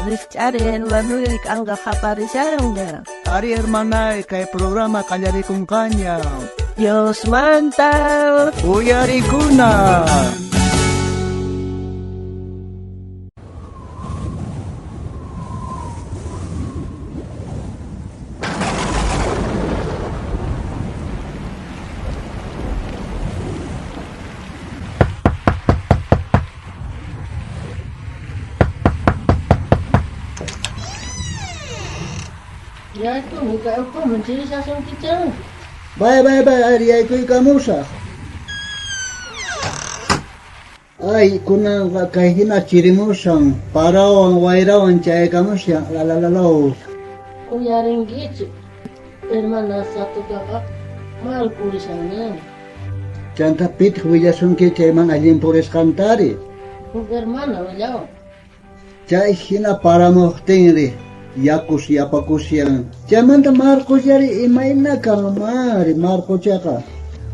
Rijch'ari hermanoy, k'anqa qaparishanña. Ari hermanay, kay programa qallarikunqaña. Diosmanta Uyarikuna. Yaykumi kay ukhuman chirishasunkichá. Bay, bay, bay, ari yaykuykamusaj. Ay, kunanqa kay hina chirimushan, parawan wayrawan chayakamushan, la la la la. Uyarinkichu, hermana Satukaqa mal purishanña. Chanta pitaq willasunki chayman allin purisqantari. Huk hermana willawan. Chay hina paramuqtinri, yakus yapakushan. Chaymanta Marcosllari imayna kanmari Marcochaqa.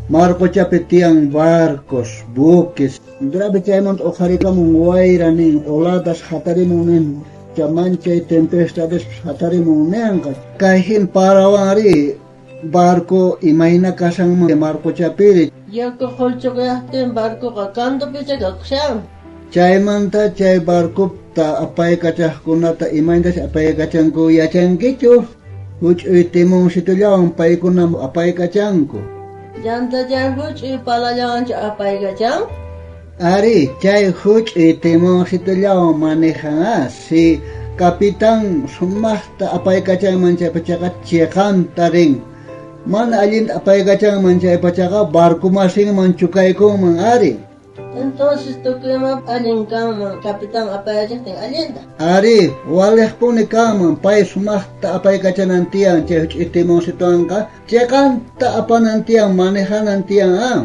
Marcochapi tiyan barcos, buques. Grave chaymanta uqharikamun wayra nin, oladas hatarimun nin, chamanchay tempestades hatarimun ninqa. Kay hin parawanri barco imayna kashanman Marcochapiri. Yaku qhullchuqyaqtin barcoqa kantupicha kakushan. Chaymanta chay barcopta apaykachaqkunata imaynatas apaykachanku yachankichu. Huch'uy timoncitollawan paykuna apaykachanku. Llanta chay huch'uy palallawanchu apaykachan? Ari, chay huch'uy timoncitollawan manejan, ah, si capitán sumaqta apaykachanman chaypachaqa chiqanta rin. Mana allinta apaykachanman chaypachaqa barco masinman chukaykunman ari. Entonces tukuyma allin kanman capitán apayachaqtin allinta. Ari, waliqpuni kanman pay sumaqta apaykachanan tiyan chay huch'uy timoncitowanqa chiqanta apanan tiyan manejanan tiyan, ah.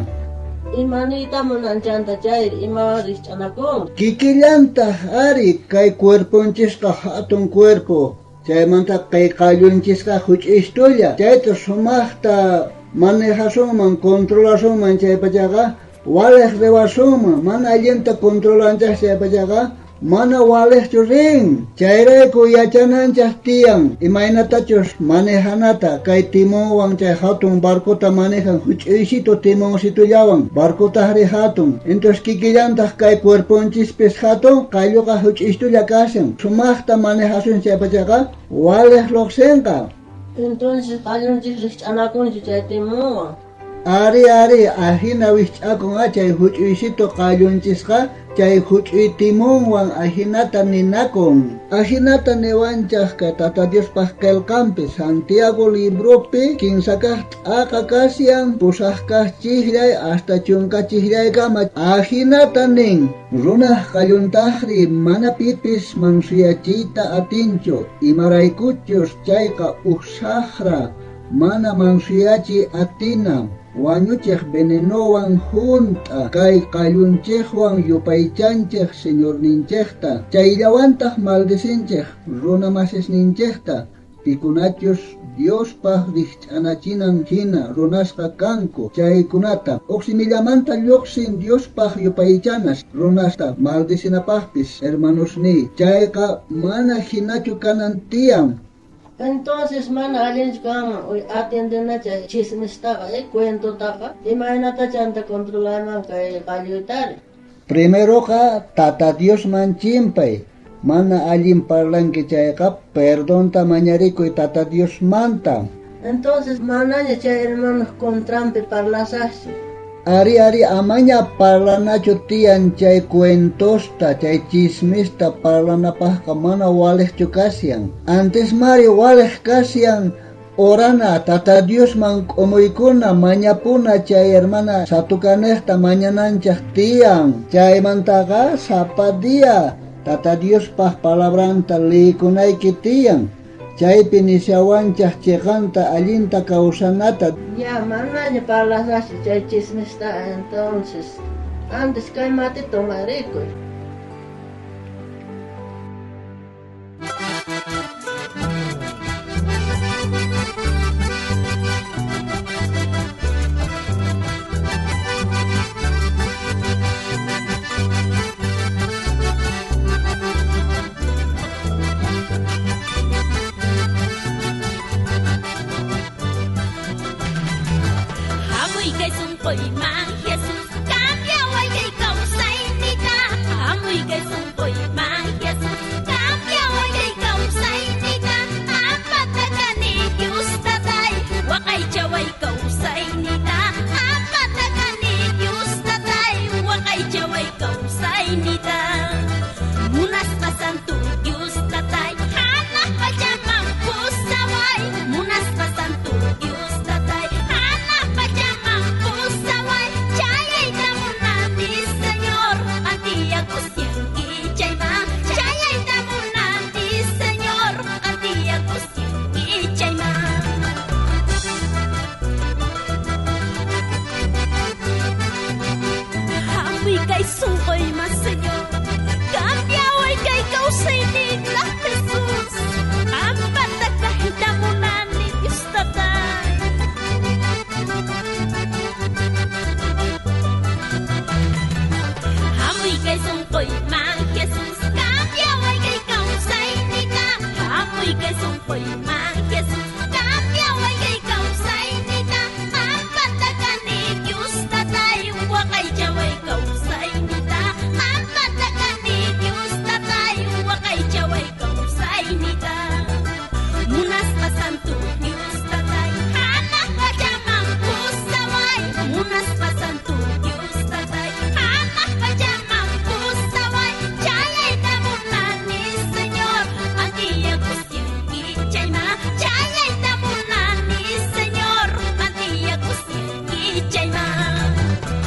Ima niyta munan chanta chayri imawan rijch'anakun. Kikillantaq ari kay cuerponchisqa hatun cuerpo, chaymanta kay qallunchisqa huch'uystulla. Chayta sumaqta manejasunman, controlasunman chaypachaqa waliq riwasunman, mana allinta controlanchaq chaypachaqa mana waliqchu rin. Chayrayku yachananchaq tiyan imaynatachus manejanata kay timonwan chay hatun barcota manejan huch'uysito timoncitollawan, barcotaqri hatun. Entonces kikillantaq kay cuerponchispis hatun, qalluqa huch'uystulla kashan. Sumaqta manejasun chaypachaqa waliq lluqsinqa. Entonces qallunchis rijch'anakunchu chay timonwan. Ari, ari, ajina wijch'akun chay huch'uysito qallunchisqa chay huch'uy timonwan ajinata ninakun. Ajinata niwanchaq kay Tata Diospaq qillqanpi Santiago libropi kinsakaq t'aqa kashan pusaqkaq chijllay hasta chunka chijllaykama. Ajinata nin, runaq qalluntaqri mana pipis mansuyachiyta atinchu, imaraykuchus chayqa uj saqra mana mansuyachiy atina. Wañuchiq venenowan junt'a kay qallunchikwan yupaychanchik Señorninchikta, chayllawantaq maldicinchik runa masisninchikta, pikunachus Diospaq rijch'anachinan hina runasqa kanku chaykunata. Uqsimillamanta lluqsin Diospaq yupaychanas runasta maldicinapaqpis, hermanosniy, chayqa mana hinachu kanan tiyan. Entonces mana allinchu kanman uy atiendenacha chismistaqa, cuentotaqa, imaynata chanta controlayman kay qalluytari. Primeroqa Tata Diosman chimpay, mana allin parlanki chayqa perdonta mañarikuy Tata Diosmanta. Entonces manaña chay hermanos contranpi parlasaqchu. Ari, ari, amaña parlanachu tiyan chay cuentosta, chay chismista parlanapaqqa mana waliqchu kashan. Antes mari waliq kashan orana Tata Diosman k'umuykuna mañapuna chay hermana Satukanejta mañananchaq tiyan. Chaymantaqa sapa día Tata Diospaq palabranta liykunayki tiyan. Chaypi nishawanchaq chiqanta allinta kawsanata. Ya, manaña parlasaqchu chay chismista entonces. Antes kay matita umarikuy. Hamuy kay sunquyman, Señor. Cambiaway kay kawsayniyta, Jesús. Qampata kayta munani, Dios Tatay. Hamuy kay sunquyman, Jesús. Cambiaway kay kawsayniyta. Hamuy kay sunquyman, Jesús. Cambiaway kay kawsayniyta. Qampata kani, Dios Tatay. Waqaychaway kawsayniyta. Qampata kani, Dios Tatay. Waqaychaway kawsayniyta. Munasqa santo Dios Tatay. Hanaq pachaman pusaway. Munasqa santo Dios Tatay. Hanaq pachaman pusaway. Chayayta munani, Señor. Antiyakusyanki chayma. Chayayta munani, Señor. Antiyakusyanki chayma.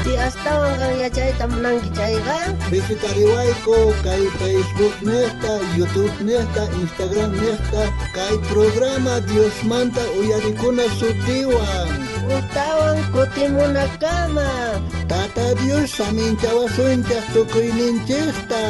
Si astawan qan yachayta munanki chayqa, Visitariwayku kay Facebook nesta, YouTube nesta, Instagram nesta, kay programa Diosmanta uyarikuna sutiwan. Ujtawan kutimunakama. Tata Dios saminchawasunchaj tukuyninchejta.